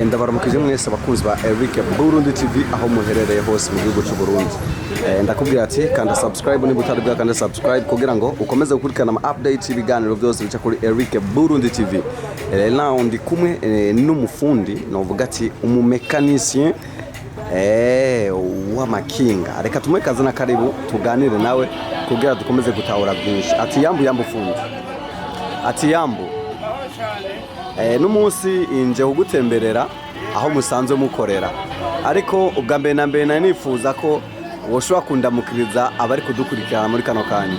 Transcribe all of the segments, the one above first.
Ndabaramukije mwese abakunzi ba Eric Burundi TV aho muherereye hose mu gihugu cy'u Burundi. Ndakubwira ati kanda subscribe niba utari bwakanda subscribe kugira ngo ukomeze gukurikirana ama updates y'ibiganiro byose bica kuri Eric Burundi TV. Now ndi kumwe n'umufundi, novuga ati umumécanicien w'amakinga. Reka tumuhe kaze na karibu tuganire nawe kugira dukomeze gutahura byinshi. Ati yambu yambu fundi. Ati yambu. N'umunsi inje kugutemberera aho musanzwe mukorera, ariko ubwa mbere na mbere nari nifuza ko woshobora kundamukiriza abari kudukurikirana muri kano kanya.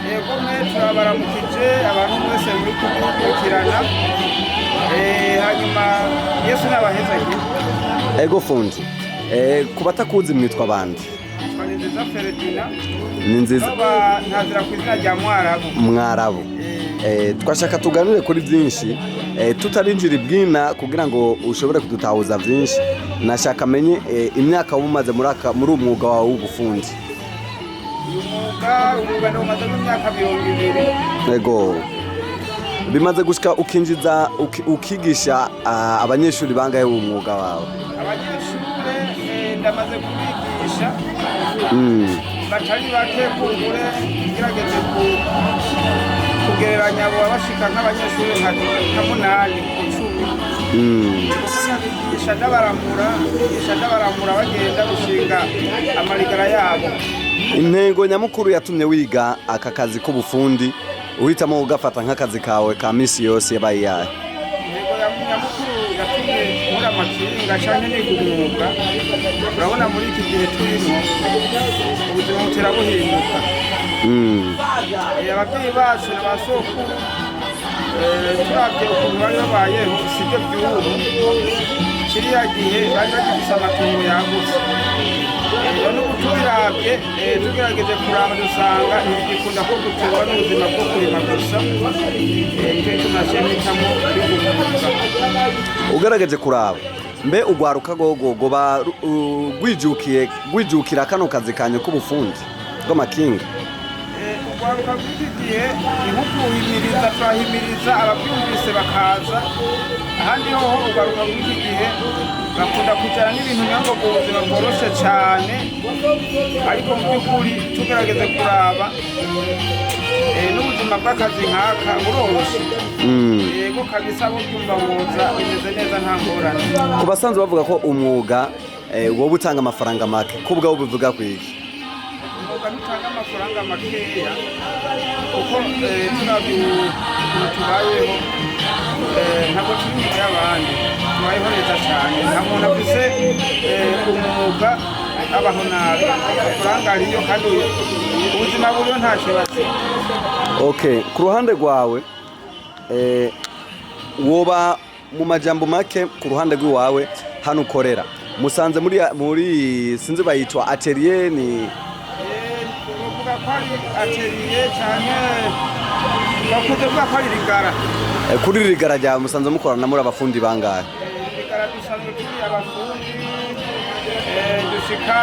Yego, mwe turabaramukije abantu mwese muri kudukurikirana. Hanyuma Yesu nabahezage. Ego fundi, ku batakuzi mwitwa bande? Nitwa Ninziza Feredina. Ni nziza. Baba ntazira ku izina rya Mwarabu. Mwarabu. Twashaka tuganire kuri byinshi, tutarinjira ibwina kugira ngo ushobore kudutahuza byinshi. Nashaka amenye imyaka wumaze muri uwo mwuga wawe w'ubufundi. Uyu mwuga ndawumazemo imyaka 20. Ego, bimaze gushika ukinjiza ukigisha abanyeshuri bangahe uwo mwuga wawe? Abanyeshure ndamaze kubigisha batari bake. Kumbure ngerageze kugereranya, boba bashika nk'abanyeshuri nka 8 ku 10. Kuko ndabigisha ndabaramura, bigisha ndabaramura, bagenda gushinga amarigara yabo. Intego nyamukuru yatumye wiga aka kazi k'ubufundi, uhitamo kugafata nk'akazi kawe ka misi yose, yabaye iyahe? Intego ya nyamukuru yatumye nkora amakinga canke niga umwuga, urabona muri iki gihe turimo ubuzima butera buhinduka. Ababyeyi bacu na ba sokuru, turavye ukuntu bari babayeho sibyo by'ubu. Kiriya gihe bari bagifise amatongo yagutse. None ubu tubiravye, tugerageje kuraba dusanga ntibigikunda ko dutungwa n'ubuzima bwo kurima gusa. Nico gituma naciye mpitamo kwiga umwuga. Ugerageje kuraba, mbe ugwaruka gogo goba rwijukiye rwijukira kano kazi kanyu k'ubufundi bw'amakinga? Urwaruka rw'iki gihe ni nko kuhimiriza, turahimiriza ababyumvise bakaza. Ahandi hoho urwaruka rw'iki gihe bakunda kujyana n'ibintu nyango mu buzima bworoshe cyane, ariko mu by'ukuri tugerageze kuraba, n'ubuzima bw'akazi nk'aka buroroshe. Yego kabisa, bo byumva boza bimeze neza, nta ngorane. Ku basanzwe bavuga ko umwuga wowe utanga amafaranga make, ko ubwawe ubivuga kwiki? Umwuga ntutanga amafaranga makeya, kuko turavye ukuntu tubayeho, ntabwo turi inyuma y'abandi, tubayeho neza cyane. Nta muntu afise umwuga abaho nabi. Amafaranga ariyo kandi ubuzima buriyo, nta kibazo. Okay, ku ruhande rwawe, woba mu majambo make, ku ruhande rw'iwawe hano ukorera musanze muri sinzi bayitwa atelier ni? Bavuga ko ari atelier canke bakunze kuvuga ko ari rigara. Kuri rigara ryawe musanze mukorana muri abafundi bangahe? Rigara dusanzwe turi abafundi, dushika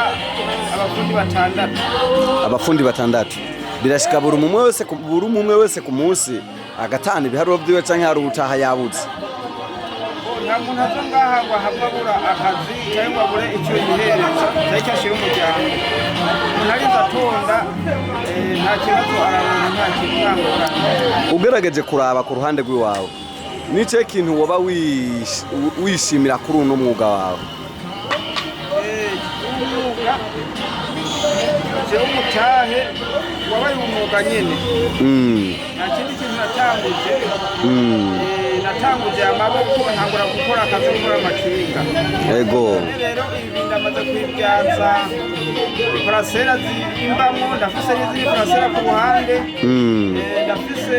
abafundi batandatu. Abafundi batandatu, birashika buri umwe wese ku munsi agatana ibiharuro vyiwe, canke hari utaha yabuze? Nta muntu aza ngaha ngo ahave abura akazi cyangwa ngo abure icyo yihereza cyangwa icyo ashyira umuryango. Umuntu ariza atonda, nta kibazo araronka, nta kintu, nta ngorane. Ugerageje kuraba ku ruhande rw'iwawe, nice kintu woba wishimira kuri uno mwuga wawe? Umwuga jewe umutahe wabaye umwuga nyene. Nta kindi kintu natanguje. Natanguje amaboko, ntangura gukora akazi ko gukora amakinga. None rero ibi ndamaze kubibyaza iparasera zimbamwo, ndafise n'izindi parasera ku ruhande. Ndafise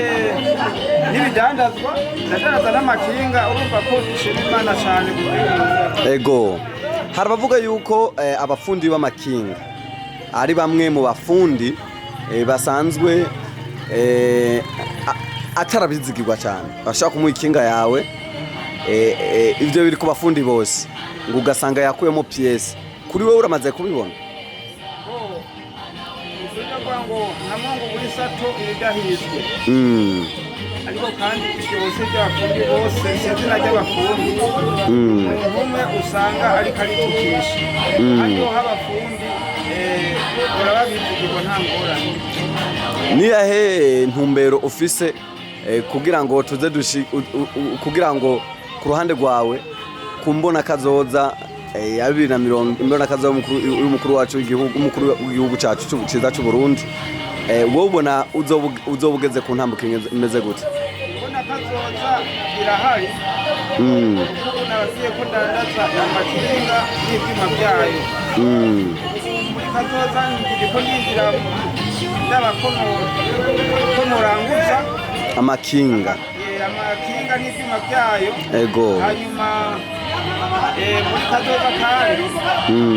n'ibidandazwa, ndadandaza n'amakinga. Urumva ko nshima Imana cyane kubw'uyu. Ego, hari abavuga yuko abafundi b'amakinga ari bamwe mu bafundi basanzwe atarabizigirwa cyane, bashaka kumuha ikinga yawe. Ibyo biri ku bafundi bose, ngo ugasanga yakuyemo pièce. Kuri wowe uramaze kubibona? Ukuvuga ngo nta mungu buri sato ibidahizwe. Ariko kandi ibyo bose by'abafundi bose, si izina ry'abafundi. Umuntu umwe usanga ariko aritukisha. Hariho abafundi urababizigirwa, nta ngorane. Niyahe ntumbero ufise kugira ngo tuze dushi kugira ngo ku ruhande rwawe ku mbona kazoza ya 2020, imbona kazoza y'umukuru wacu w'igihugu, umukuru w'igihugu cacu ciza c'u Burundi, wowe ubona uzoba ugeze ku ntambuko imeze gute? Mbona kazoza irahari, kuko nababwiye ko ndandaza amakinga n'ibyuma byayo. Muri kazoza ndiko ndinjira ndaba ko noranguza amakinga. Amakinga n'ibyuma byayo. Hanyuma muri kazoza kandi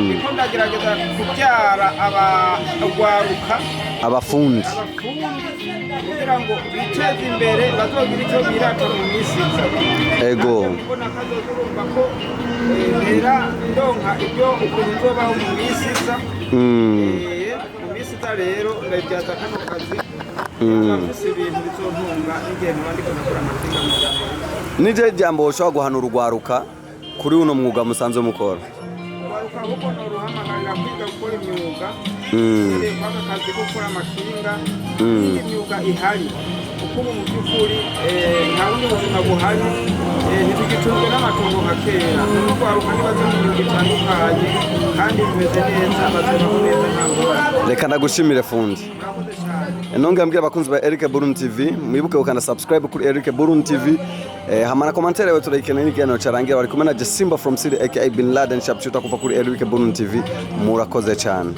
ndiko ndagerageza kubyara abagwaruka, abafundi, abafundi, kugira ngo biteze imbere, bazogire icyo birata mu minsi iza. Nanjye mbona kazoza, urumva ko mpera ndonka ibyo ukuntu nzobaho mu minsi iza. Mu minsi iza rero ndabibyaza kano kazi, nzaba ibintu bizontunga n'igihe naba ndiko ndakora amakinga mu jambo. Nije jambo ushobora guhanura urwaruka kuri uno mwuga musanzwe mukora? Urwaruka ahubwo noruhamagarira kwiga gukora imyuga, kwaka kazi ko gukora amakinga n'indi myuga ihari, kuko ubu mu by'ukuri nta bundi buzima buhari, ntitugitunzwe n'amatongo nka kera. N'urwaruka nibaze mu myuga itandukanye kandi bimeze neza, bazobaho neza, nta ngorane. Reka ndagushimire, fundi. Murakoze cyane. Nongera mbwira abakunzi ba Eric Burundi TV, mwibuke gukanda subscribe kuri Eric Burundi TV, hamana commentaire yawe turayikeneye n'ikiganiro carangira. Bari kumwe na Simba from City aka Bin Laden Sharpshooter kuva kuri Eric Burundi TV. Murakoze cyane.